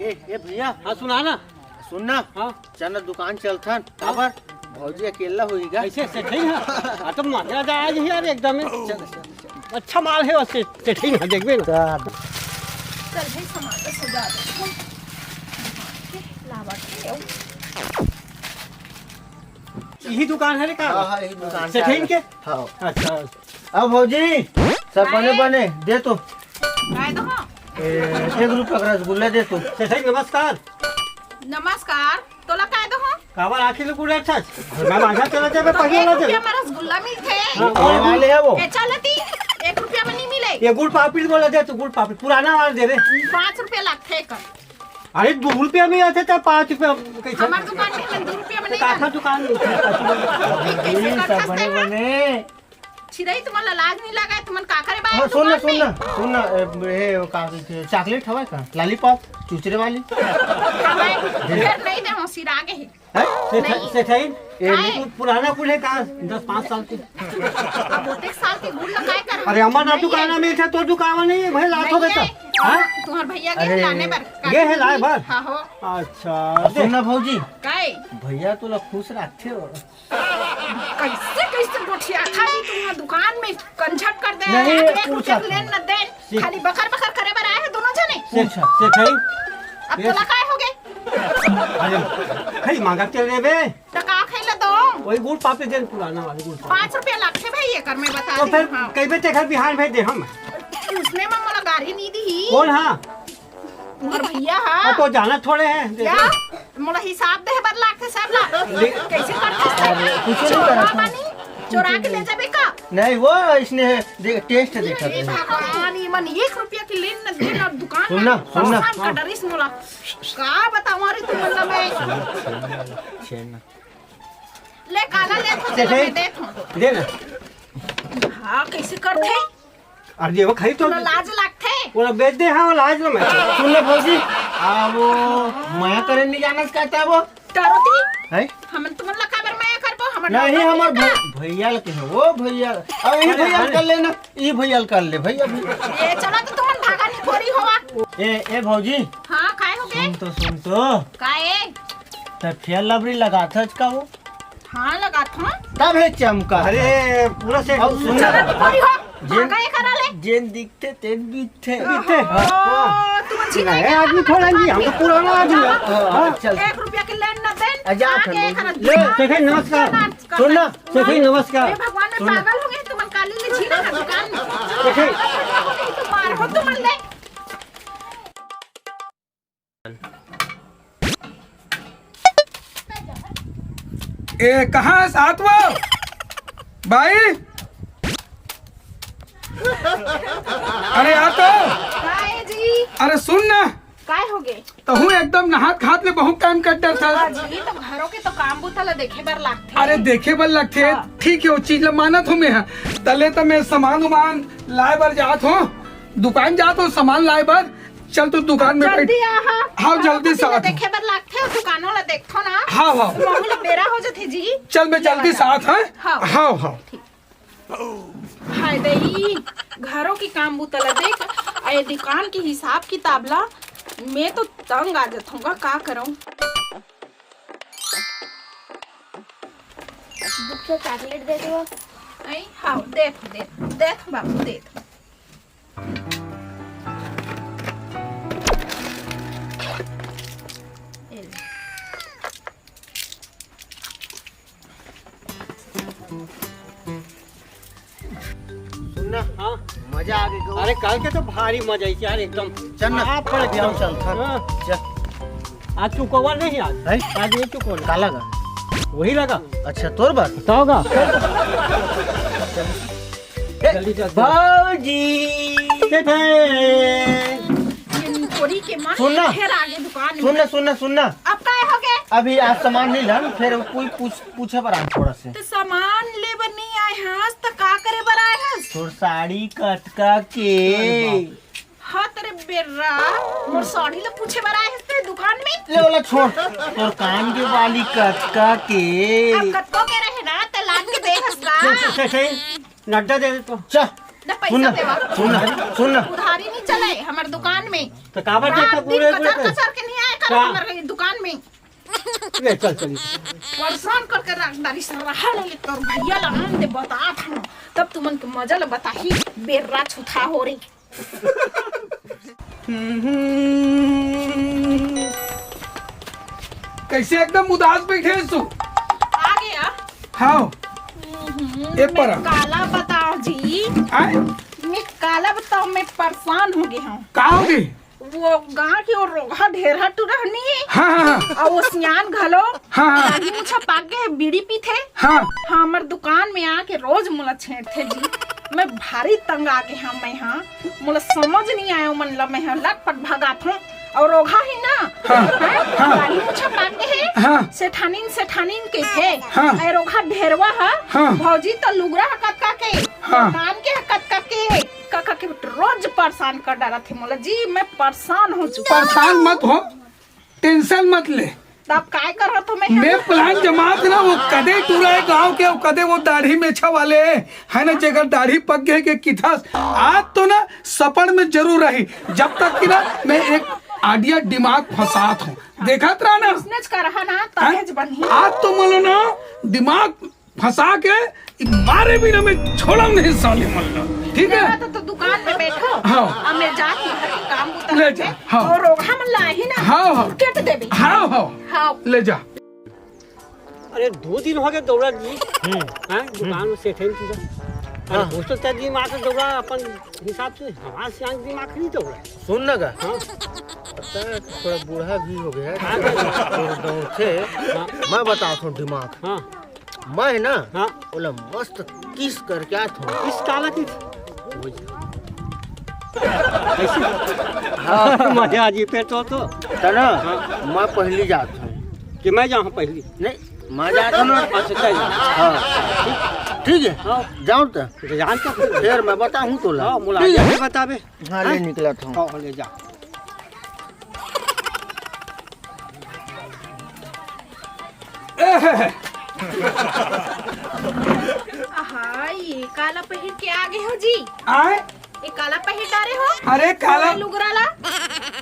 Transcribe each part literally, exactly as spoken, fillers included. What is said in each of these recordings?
ए, ए भैया, हाँ, सुना ना। सुन ना। हाँ। चल ना, दुकान चलथन। हाँ। काबर? भौजी अकेला होही गा। ऐसे, ऐसे ठीक है। हाँ, तो मजा आ जाए यार, एकदम ही। चल, चल, चल। अच्छा माल है, वैसे सेठिन है, देखबे ना। चल। चल भाई, सामान तो सजा दे। लावा के आओ। यही दुकान है रे का? हाँ, हाँ, यही दुकान सेठिन है। के? हाँ। अच्छा। अब भौजी, सब बने बने दे तो। काय दो? ए, एक रुपया का रसगुल्ला दे तो। सेठिन, नमस्कार। नमस्कार। तोला काय दो? काबर आखिर ले कुड़ा अच्छा? मैं मांगा चला जाबे, तो पहिले एक ला दे। रुपया में रसगुल्ला मिलथे। हाँ, ये वाले है वो। ए, चलती। एक रुपया में नहीं मिले। ये गुड़ पापड़ी बोला दे तो, गुड़ पापड़ी पुराना वाला दे रे। पाँच रुपया लगथे एकर। अरे, दो रुपया में आथे तो पाँच रुपया कैसे? हमार दुकान में दो रुपया में नहीं काका मिले। दुकान में। कैसे ये करथस सब बने तेला? बने। छिदई, तुमन ला लाज नहीं लगा, तुमन का करे बाय हाँ, सुन ना, दुकान सुन में? ना, सुन ना, ए, ए, का कहिथे, चॉकलेट हवय का? लॉलीपॉप, चुचरे वाली? हवय, फेर नहीं दे, मौसी रागे हे। हैं? सेठ-, नहीं। सेठाइन, ए, काय? तू पुराना कुल है का? दस पाँच साल के। अब ओतेक साल के गुड़ ला काय कर? अरे, अमर ना नहीं दुकान है। में था, तो दुकान नहीं है, भाई, लात हो नहीं गया है। था। हाँ? तुम्हार भैया के अरे, लाने बर। ये है लाए बर? हाँ हो। अच्छा, सुन ना भौजी। काय? भैया तोला खुश रखथे हो। कैसे, कैसे गोठियाथा जी, तुम दुकान में कंझट कर दे, नहीं, एक, एक पूछा रुपया था। लेन न देन, ठीक। खाली बकर बकर करे बर आए हो दोनों जने। से-, पूछा। सेठाइन, अब ये तोला काय हो गए? अरे, खई मांगा चल रे बे। तो का खाई ला दो? वही गुड़ पापड़ी दे, पुराना वाली गुड़ पापड़ी। पाँच रुपया लगथे भाई, ये कर मैं बता तो दी फिर हूँ, हाँ। कई बजे तेखर बिहान भेज दे हम। उसने में मोला गाड़ी नहीं दी। कौन हाँ? तुम्हार भैया हा। अब तो जाना थोड़े हैं, देखो। क्या? मोला हिसाब दे बर लागथे सब ला। ले- कैसे करथे सब ला? कुछ नहीं करत चोरा हूँ। बानी, चोरा के ले जाबे का? नहीं, वो इसने दे-, टेस्ट देखा ये था। भगवान, ये मन एक रुपया के लेन न देन और दुकान सुन ना, में सुन ना। परेशान कर डरिस मोला। का बताऊं रे तुम मतलब मैं। छेना। ले काला ले तो दे, दे। मैं देत हूँ। दे ना। हाँ, कैसे करथे? अरे, वो खाई तो तोला लाज लागथे? वो बेच दे, हाँ, वो लाज ना मैं। सुन ना भौजी, आ, वो मया करे नहीं जाना कहता वो। डरो ती? हैं? हमन तुमन ला काबर मया करबो? हमन नहीं, लोग हमर का? भै-, भैया ल कहे, वो भैया ल। अब ये अरे, भैया ल अरे। कर लेना, ये भैया ल कर ले, भैया, भैया। ये चला तो तुमन भागा नहीं खोरी होवा। ए, ए भौजी। हाँ, काय हो गए? सुन तो, सुन तो। काय? त फेयर लवली लगाथस का वो? हाँ, लगाथों। तब हे चमका। अरे, पूरा सेट। अब सुन ना। चला तो खोरी हो। जेन, भागा ये करा ले। जेन दिखथे, तेन बिकथे। बिकथे। ओहो, हाँ। तुम झिना नया आदमी थोड़ा जी, हम तो पुराना आदमी है। हाँ, हाँ। चल। एक रुपया के लेन न देन। आ, जा आके फिर। एक हाथ ले, देखे, नमस्कार। सुन ना। देखे, नमस्कार। हे भगवान, मैं सुन ना। पागल हो गई, तुमन काली ले झिना ना दुकान में। देखे। तुम मार हो, तुमन ले। ए, कहाँ हस आत वो? भाई? अरे आ तो। काय जी? अरे सुन ना। काय हो गे? तहूँ एकदम नहात खात ले बहुत टाइम कट डरथस। हाँ जी, तो घरों के तो काम बूता ला देखे बर लागथे। अरे देखे बर लगथे, हाँ। ठीक है, वो चीज ला मानत हूँ मैं। तले तो मैं सामान उमान लाए बर जात हूँ, दुकान जात हूँ सामान लाए बर। चल तू दुकान में बैठ। जल्दी आ, हाँ। हाँ, जल्दी से आ। देखे बर लागथे, दुकानों ला देखथो ना। हाँ, हाँ। महू ला बेरा हो जथे जी। चल, मैं जल्दी से आत, हाँ? हाँ। हाँ, हाँ। ठीक। हाय दई, घरों की काम बूता ला देख, आ ये दुकान के हिसाब किताब ला, मैं तो तंग आ जाथूंगा, का करूं? दू ठो चॉकलेट दे दो। आई, हाँ, दे, दे, दे, बाबू, दे। सुन ना, हाँ? मजा आ गई। अरे, कल के तो भारी मजा आई यार, एकदम। चल ना, आप पर एकदम। चल, हाँ। चल। आज चुकौवा नहीं, आज। है? आज नहीं चुकौवा। काला का? वही लगा। अच्छा, तोर बात? बताओगा। ए, जल्दी, जल्दी। भौजी। के थे? ये निपोरी के माँ सुन ना। फिर आगे दुकान में। सुन ना, सुन ना, सुन ना। अब काय हो गए? अभी आज सामान नहीं लान, फिर कोई पूछ, पूछे बर आन थोड़ा से। तो सामान ले बर नहीं आए हस, तो का करे बर आए हस? तोर साड़ी कतका के? अरे बाप रे। हाँ, तेरे बेर्रा, मोर साड़ी ला पूछे बर आए हस ते दुकान में? ले, ओला छोड़। तोर कान के बाली कतका के? अब कतको के रहे ना, ते लान के दे हस ना। चल, चल, चल, चल। नड्डा दे दे तो। चल। ना पैसा सुन ना, देवा। सुन ना, सुन ना। उधारी नहीं चले हमर दुकान में। तो काबर रात देखत दिन पूरे कचर पूरे कचर के नहीं आए कर का? हमर दुकान में। ले चल चल। परेशान करके रख डारी सारा। हाल ले तोर भैया ला आन दे, बता था। तब तुमन के मजा ला बताही। बेर्रा छुथा हो रे। कैसे एकदम उदास बैठे हस तू? आ गया। हाँ। हम्म, ए मैं परा। काला बताओ जी। आय? मैं काला बताओ, मैं परेशान हो गई हूँ। का हो गई? वो गांव के वो रोगहा ढेरहा टुरा नहीं है? हाँ, हाँ, हाँ। और वो सियान घलो हाँ, हाँ। दाढ़ी मुछा पाक के है, बीड़ी पीथे। हाँ। हाँ, हमर दुकान में आके रोज मोला छेड़थे जी। मैं भारी तंग आ गए हूँ मैं, हाँ। मोला समझ नहीं आया मन ला, मैं हाँ लटपट भगात हूँ। और रोगहा ही ना, हाँ। हैं? हाँ। दाढ़ी मुछा पाक के है। हाँ। सेठानीन, सेठानीन के थे। हाँ। ए रोगहा ढेरवा है। हाँ। भौजी तो लुगरा है कतका के। हाँ। काम के है कतका के। कका के रोज परेशान कर डालत हे मोला जी, मैं परेशान हो चुका। परेशान मत हो, टेंशन मत ले। तब काय करत हो मैं? मैं प्लान जमात ना, वो कदे टूरा है गांव के, वो कदे वो दाढ़ी मेछा वाले है ना, जेकर दाढ़ी पक गए के किथस, आज तो ना सपड़ में जरूर रही, जब तक कि ना मैं एक आइडिया दिमाग फंसात हूँ। देखत रहा ना। इसने च करहा ना, हैं? तबे च बनही। आज तो मोला ना दिमाग फंसा के इ मारे बिना मैं छोड़म नहीं साले मन ला, ठीक है? मैं तो, तो दुकान में बैठो। हाँ। अब मैं जात हूँ घर के काम उतार ले के। जा, हाँ। और रोगहा मन ला ही ना, हाँ, हाँ। कट देबे। हाँ, हाँ। हाँ। ले जा। अरे दो दिन हो गए दौड़ा जी। हम्म। हैं? दुकान में सेठ है इनकी। हाँ। अरे दोस्तों, क्या दिमाग से दौड़ा अपन हिसाब से, हमारे सियान दिमाग नहीं दौड़ा। सुन ना गा। हाँ। पता है, थोड़ा बूढ़ा भी हो गया है। हाँ। तो दौड़ते, हाँ। मैं बताता हूँ दिमाग। हाँ। मैं ना, हाँ। ओला मस्त किस करके आत हूँ। किस काला किस? वो जी। कैसे? हाँ। मजा आ जी, फिर तो, तो। तना, हाँ। मैं पहली जात हूँ। कि मैं जाऊँ पहली? नहीं, मैं जात हूँ ना। अच्छा, चल। हाँ। ठीक है? हाँ। जाऊँ तो? तो जान तो। फिर मैं बताऊँ तोला। हाँ, मुलाकात ठीक है? में बताबे। हाँ, ले हाँ? निकलत हूँ। हाँ, ले जा। आहा, ये काला पहिर के आ गए हो जी? आए? ये काला पहिर डारे हो? अरे काला काला लुगरा ला?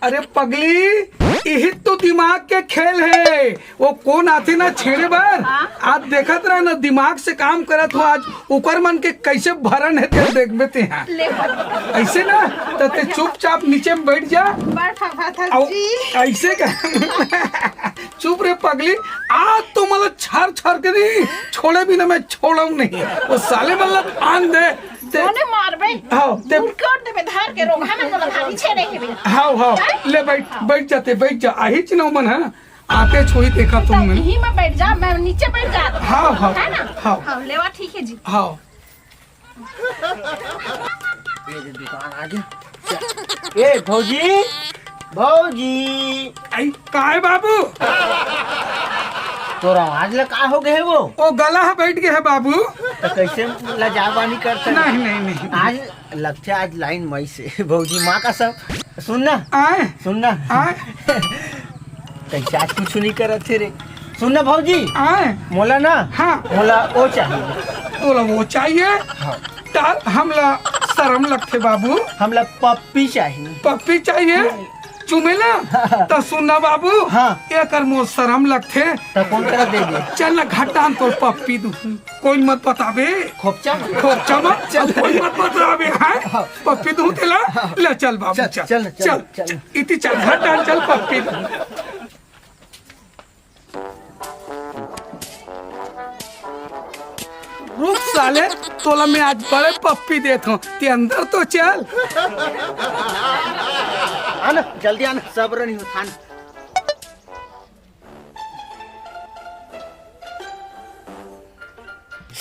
अरे पगली, यही तो दिमाग के खेल है। वो कोन आथे ना छेड़े बर? हाँ। आप देखत रहे ना, दिमाग से काम करत हो आज, ओकर मन के कैसे भरन है, तेल देखबे ते हाँ। ले बता। ऐसे ना, तो ते चुपचाप नीचे में बैठ जा। बैठा, बैठा अउ जी। ऐसे का? चुप रे पगली, आज तो मतलब छर छर के नहीं छोड़े बिना मैं छोड़म नहीं। वो साले मतलब आन दे। ते कोने मारबे? हाँ, ते मुड़ के और देबे धार के रोगहा में मतलब हाथी छेड़े के भी। हाँ, हाँ, हैं? ले बैठ, बैठ जाते, बैठ जा। आही चिन्हव मन है, आते छोही देखा तुम तब में। यही में बैठ जा, मैं नीचे बैठ जा। हाँ, हाँ, है ना? हाँ। हाँ, लेवा ठीक है जी। हाँ। ये दे दुकान आ गया। ए, भौजी, भौजी। आई, का है बाबू? तोर आवाज ला का हो गए वो? ओ गला है, बैठ गए है बाबू। तो कैसे लजाबानी करता है? नहीं, नहीं, नहीं। आज लगथे आज लाइन मई से। भौजी माँ कसम। सुन ना। आए। सुन ना। आए। कैसे आज कुछ नहीं करत थे रे। सुन ना भौजी। आए। मोला ना। हाँ। मोला वो चाहिए। तोला वो चाहिए? हाँ। तार हमला शरम लगथे बाबू। हमला पप्पी चाहिए। पप्पी चाहिए? चुमेला? त सुन ना बाबू। हाँ। एकर मोर शरम लगथे। त कौन करा देबे? चल ना घट्टा हम तोर पप्पी दू। कोई मत बताबे। खोपचा? खोपचा मत। चल। कोई मत बताबे, हैं? हाँ। पप्पी दू तेला। हाँ। ले चल बाबू, चल, चल। चल, चल, चल। चल। इति चल, घट्टा चल पप्पी दू। रुक साले, तोला मैं आज बड़े पप्पी देत हूँ, ते अंदर तो चल। आना, जल्दी आना, सब्र नहीं होता, आना।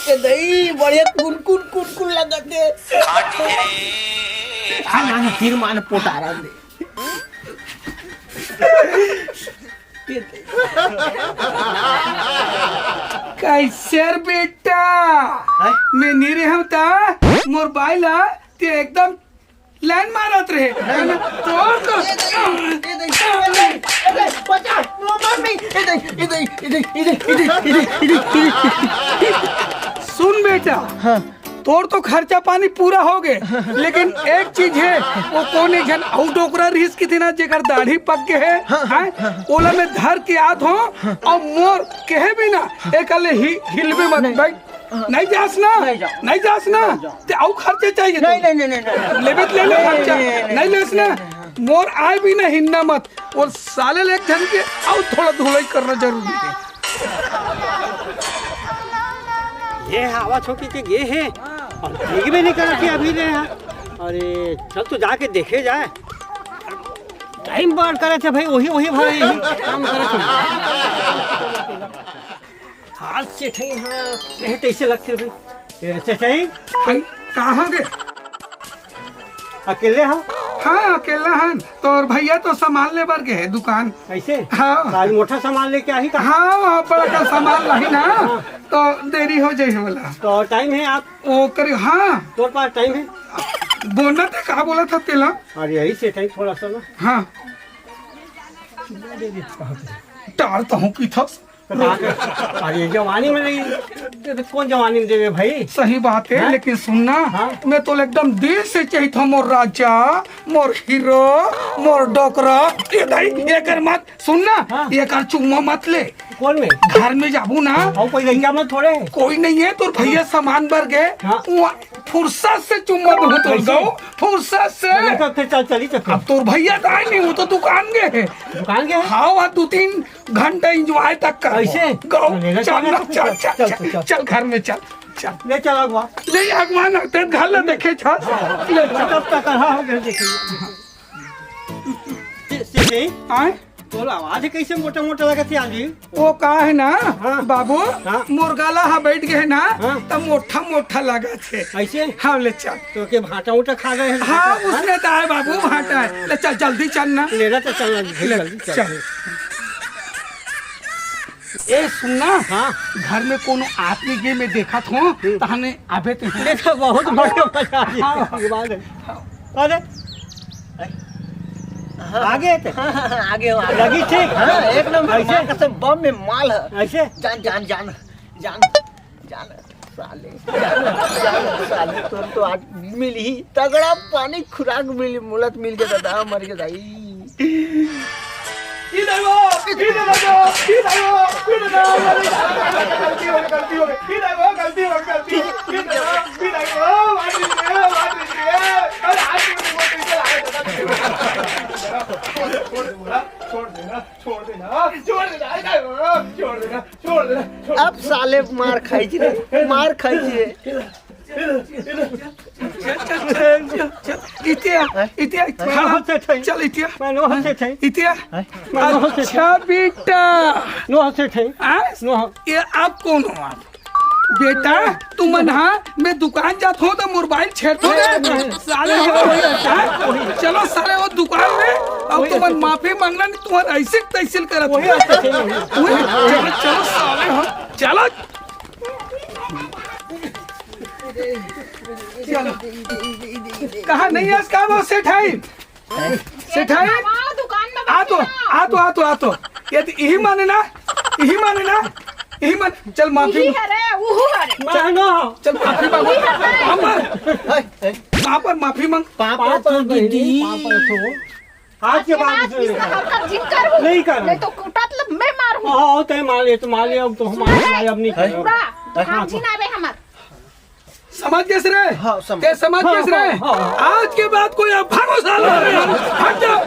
ए दई, बढ़िया कुन कुन कुन कुन लगत है। आना, आना, फिर मान पोटारा दे। कैसे रे बेटा? हैं? मैं नहीं रहूं ता, मोर बाई ला, ते एकदम लाइन मारत रहे। तोर तो सुन बेटा, हाँ। तोर तो खर्चा पानी पूरा हो गे, लेकिन एक चीज हे, वो कोन एक झन अउ डोकरा रिहिस किथे ना, जेकर दाढ़ी पक गे हे, हैं? ओला मैं धर के आत हों, अउ मोर कहे बिना एकर ले ही हिलबे मत। नहीं। भाई, नहीं जास ना, नहीं जाओ। नहीं जास ना, नहीं जाओ। ते अउ खर्चा चाहिए नहीं, तुम? नहीं, नहीं, नहीं, नहीं। लेबे त ले ले नहीं, खर्चा, नहीं, नहीं, नहीं लेस नहीं, ना। नहीं, नहीं। मोर आय बिना हिन्ना मत, वो साले ले एक झन के अउ थोड़ा धुलाई करना जरूरी हे। ये हवा छोकी के गे हे अउ देखबे नहीं करत हे अभी ले। अरे चल तो जाके देखे जाए। टाइम पार करत हे भाई, वही, वही भाई, यही काम करत हे। हाथ से ठई, हाँ, यही तैसे लगथे भाई। ए, से ठई? हम कहाँ गे? अकेले हा? हाँ, अकेला हन। तोर भैया तो सामान ले बर गे हे दुकान। ऐसे? हाँ। आज मोटा सामान लेके आही का? हाँ, वहाँ पर का सामान लाही ना, हाँ। तो देरी हो जाही बोला। तो टाइम हे आप? वो करी, हाँ। तोर पास टाइम हे? बोलना था, का बोला था तेला? अरे यही से टाइम थोड़ा सा ना। हाँ। टार तो हूँ की था। अरे जवानी में नहीं, कोन जवानी में देवे भाई? सही बात हे, हाँ? लेकिन सुनना, हाँ? मैं तो एकदम दिल से चाहित हों, मोर राजा, मोर हीरो, मोर डोकरा। ये दाई, एकर मत सुनना, हाँ? एकर चुम्मा मत ले। कोन में? घर में जाबू ना, अउ कोई लइका में थोड़े हे। कोई नहीं हे, तोर भैया सामान बर गे, हाँ। वो फुरसत से चुम्मा दूँ तोर कैसे? गऊ, फुरसत से। चल, चल, चल, चल, चल। अब तोर भैया तो आय नहीं, वो तो दुकान गे हे। दुकान गे हे? हाँ, वहाँ दो तीन घंटा एंजॉय तक कर। ऐसे? गऊ, ले, ले, चल चल, ना, चल, चल, चल, चल, चल, चल। चल, घर में चल, चल। ले चल अगवा। ले अगवा ना, ते घर ला देखे छ। ले चल। तब तक, हाँ, हाँ, घर देखे। से, से, से। आय? तोर आवाज कैसे मोटा मोटा लगत हे आज भी? वो का हे ना, हाँ। बाबू, हाँ। मोर गला हा बैठ गे हे ना, हाँ। त मोटा मोटा लगत हे। ऐसे? हाँ, ले चल। तो के भाटा उटा खा गए हैं? हाँ, उसने तो आय बाबू, भाटा हे। ले चल, जल्दी चल ना। ले ना तो चल, जल्दी, ले, जल्दी चल। चल। ए, सुन ना, हाँ। घर में कोनो आदमी गे मैं देखत हों, हम्म। तहने आबे ते हैं। ले तो बहुत बढ़िया मजा आ गया। हाँ। ये बात है। अरे। हाँ। आगे ते? हाँ, हाँ, हाँ, आगे हो, आगे। लगी ठीक? हाँ, एक नंबर, ऐसे? माँ कसम, बम में माल है। ऐसे? जान, जान, जान, जान, जान, साले, जान, जान, साले, तोर तो आज मिलही, तगड़ा पानी खुराक मिलही, मुलत मिल के दादा, मर के दाई। छोड़ देना, छोड़ देना, छोड़ देना, छोड़ देना, छोड़ देना, छोड़ देना। अब साले मार खाई जी रे, मार खाई जी रे। चल, चल, चल, चल, चल, इतिया, इतिया, इतिया। हाँ, हाँ, चल, चल। चल, इतिया। मैं नो हंसे थे। इतिया। मैं नो हंसे थे। अच्छा बेटा। नो हंसे थे। हाँ? नो हं- ये आप कौन हो आप? बेटा, तुमन हा, मैं दुकान जात हों त मोबाइल छेड़त हों रे। साले हो, हाँ? चलो साले वो दुकान में, अब तुमन माफी मांगना नहीं, तुमन ऐसे तैसिल करत हो। वही, चलो, चलो साले हो, चलो। चलो। कहाँ नहीं है इसका वो सेठाइन? सेठाइन? हाँ, दुकान में आ तो, बैठी है। आ तो, आ तो, आ तो। ये तो यही माने ना, यही माने ना, यही मान। चल माफी यही मांग। है रे, उहू है रे। चल, मानो। चल माफी मांगो। यही है रे। हम वहाँ पर माफी मांग। पापा तो दीदी। पापा तो। आज के बाद आज उसे की नहीं हरकत जिन करूँ। नहीं करूँ। नहीं तो कुटा तो मैं मारूँ। हाँ, तय मार ले, तो मार ले, अब तो हम मार ले, अब नहीं करूँ। पूरा दुकान हाँ, तो। जिनाबे हमार। समझ गेस रे? हाँ, समझ। ते समझ हाँ, गेस रे? हाँ, हाँ। आज के बाद कोई अब भागो सालो रे, हट जाओ।